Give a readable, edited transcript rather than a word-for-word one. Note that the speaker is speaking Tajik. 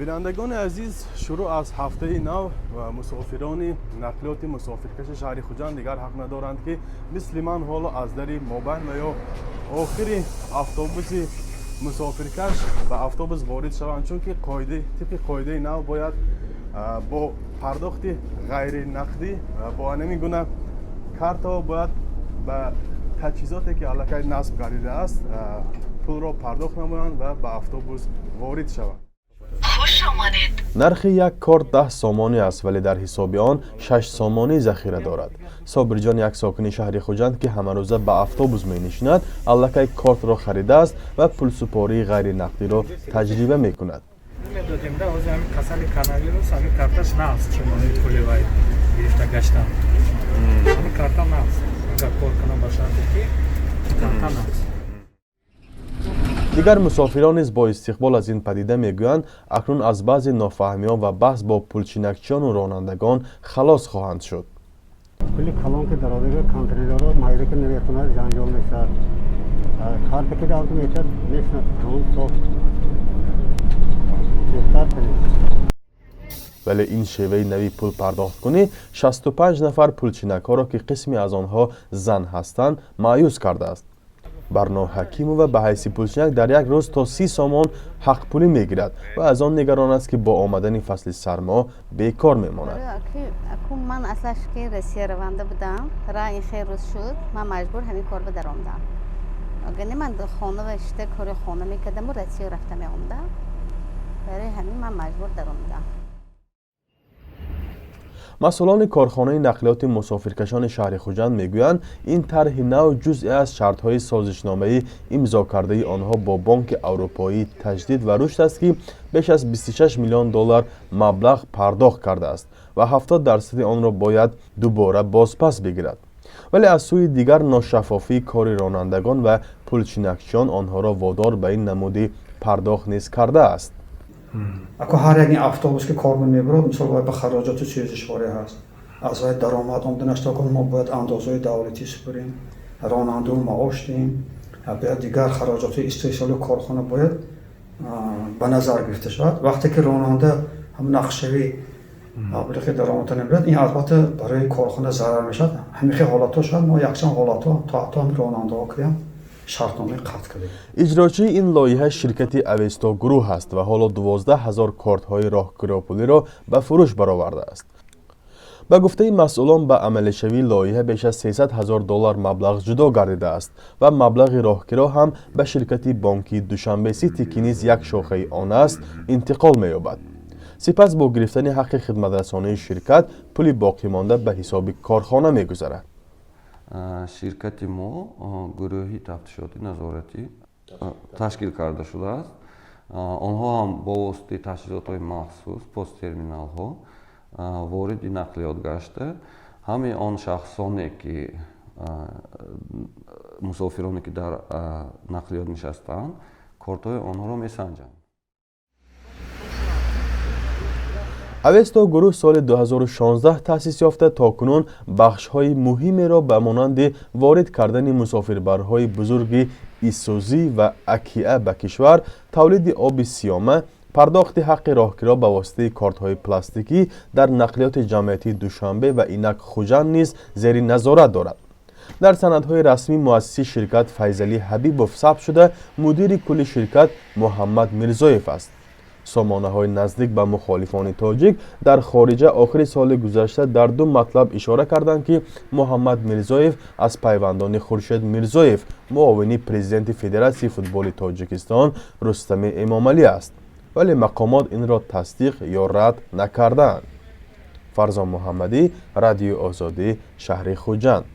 Бинандагони азиз, шурӯъ аз ҳафтаи нав ва мусофирони нақлиёти мусофиркаши шаҳри Хуҷанд дигар ҳақ надоранд, ки мисли ман ҳоло аз дари мобайн ва ё охири автобуси мусофиркаш ба автобус ворид шаванд, чунки тибқи қоидаи нав бояд бо пардохти ғайринақдӣ, бо ҳамин гуна картаҳо бояд ба таҷҳизоте, ки аллакай насб гардидааст, пулро пардохт намоянд ва ба автобус ворид шаванд. Хуш омадед. Нархи як корт 10 сомонӣ аст, вале дар ҳисоби он 6 сомонӣ захира дорад. Собирҷон, як сокини шаҳри Хуҷанд, ки ҳамарӯза ба автобус менишинад, аллакай кортро харидааст ва пулсупории ғайринақдиро таҷриба мекунад. Медодем да, ҳозир ҳамин касали коронавирус, ҳамин карташ нағз, чемони пули вай гирифта гаштан, ҳамин карта нағз, агар кор кунам, ба шарте ки карта нағз. Дигар мусофирон низ бо истиқбол аз ин падида мегӯянд, акнун аз баъзе нофаҳмиҳо ва баҳс бо пулчинакчиёну ронандагон халос хоҳанд шуд. Пули калон ки дародага, контролёро майда ки намехонад, ҷанҷол мешавад. Карта ки давту мешавад, мешинад, тамом, соф, беҳтар кунед. Вале ин шеваи нави пулпардохткунӣ 65 нафар пулчинакҳоро, ки қисме аз онҳо зан ҳастанд, маъюс кардааст. Барно Ҳакимова ба ҳайси пулчинак дар як рӯз то 30 сомон ҳақпулӣ мегирад ва аз он нигарон аст, ки бо омадани фасли сармо бекор мемонад. Аку ман аслаш ки Россия раванда будам, ра ин хел рӯз шуд, ман маҷбур ҳамин кор ба даромдам. Агар не, ман хона ва шита кори хона мекардаму Россия рафта меомдам. Барои ҳамин ман маҷбур даромдам. Масъулони корхонаи нақлиёти мусофиркашони шаҳри Хуҷанд мегӯянд, ин тарҳи нав ҷузъе аз шартҳои созишномаи имзокардаи онҳо бо Бонки Аврупоии Таҷдид ва Рушд аст, ки беш аз 26 миллион доллар маблағ пардохт кардааст ва 70 дарсади онро бояд дубора бозпас бигирад. Вале аз сӯи дигар, ношаффофии кори ронандагон ва пулчинакчиён онҳоро водор ба ин намуди пардохт низ кардааст. Ако ҳар як ин автобус ки кор мебурад, мисол, вай ба хароҷоти сӯзишворӣ ҳаст, аз вай даромад омданаш то мо бояд андозҳои давлатӣ супурем, ронандау маош диҳем, бояд дигар хароҷоти истеҳсоли корхона бояд ба назар гирифта шавад. Вақте ки ронанда ҳам нақшавӣ маблиғи даромадро намебирад, ин албатта барои корхона зарар мешавад. Ҳамин хел ҳолатҳо шояд, мо якчанд ҳолатҳо то ҳатто ҳамин ронандаҳо киям шартномаи қатъ кардем. Иҷрочии ин лоиҳа ширкати Авесто Гурӯҳ аст ва ҳоло 12 000 кортҳои роҳкиропулиро ба фурӯш баровардааст. Ба гуфтаи масъулон, ба амалишавии лоиҳа беш аз 300 ҳазор доллар маблағ ҷудо гардидааст ва маблағи роҳкиро ҳам ба ширкати бонкии Душанбе Сити, ки низ як шохаи он аст, интиқол меёбад. Сипас бо гирифтани ҳаққи хидматрасонии ширкат пули боқимонда ба ҳисоби корхона мегузарад. Ширкати мо гурӯҳи тафтишоти назоратӣ ташкил карда шудааст. Онҳо ҳам бо воситаи таҷҳизотҳои махсус, посттерминалҳо вориди нақлиёт гашта, ҳамаи он шахсоне ки, мусофироне ки дар нақлиёт нишастаанд, кортҳои онҳоро месанҷанд. Авесто Гурӯҳ соли 2016 таъсис ёфта, то кунун бахшҳои муҳимеро ба монанди ворид кардани мусофирбарҳои бузурги Исузу ва Акиа ба кишвар, тавлиди оби Сиёма, пардохти ҳаққи роҳкиро ба воситаи кортҳои пластикӣ дар нақлиёти ҷамъиятии Душанбе ва инак Хуҷанд низ зери назорат дорад. Дар санадҳои расмӣ муассиси ширкат Файзалӣ Ҳабибов сабт шуда, мудири кулли ширкат Муҳаммад Мирзоев аст. Сомонаҳои наздик ба мухолифони тоҷик дар хориҷа охири соли гузашта дар ду матлаб ишора карданд, ки Муҳаммад Мирзоев аз пайвандони Хуршед Мирзоев, муовини президенти Федератсияи футболи Тоҷикистон Рустами Эмомалӣ аст, вале мақомот инро тасдиқ ё рад накардаанд. Фарзон Муҳаммадӣ, Радиои Озодӣ, шаҳри Хуҷанд.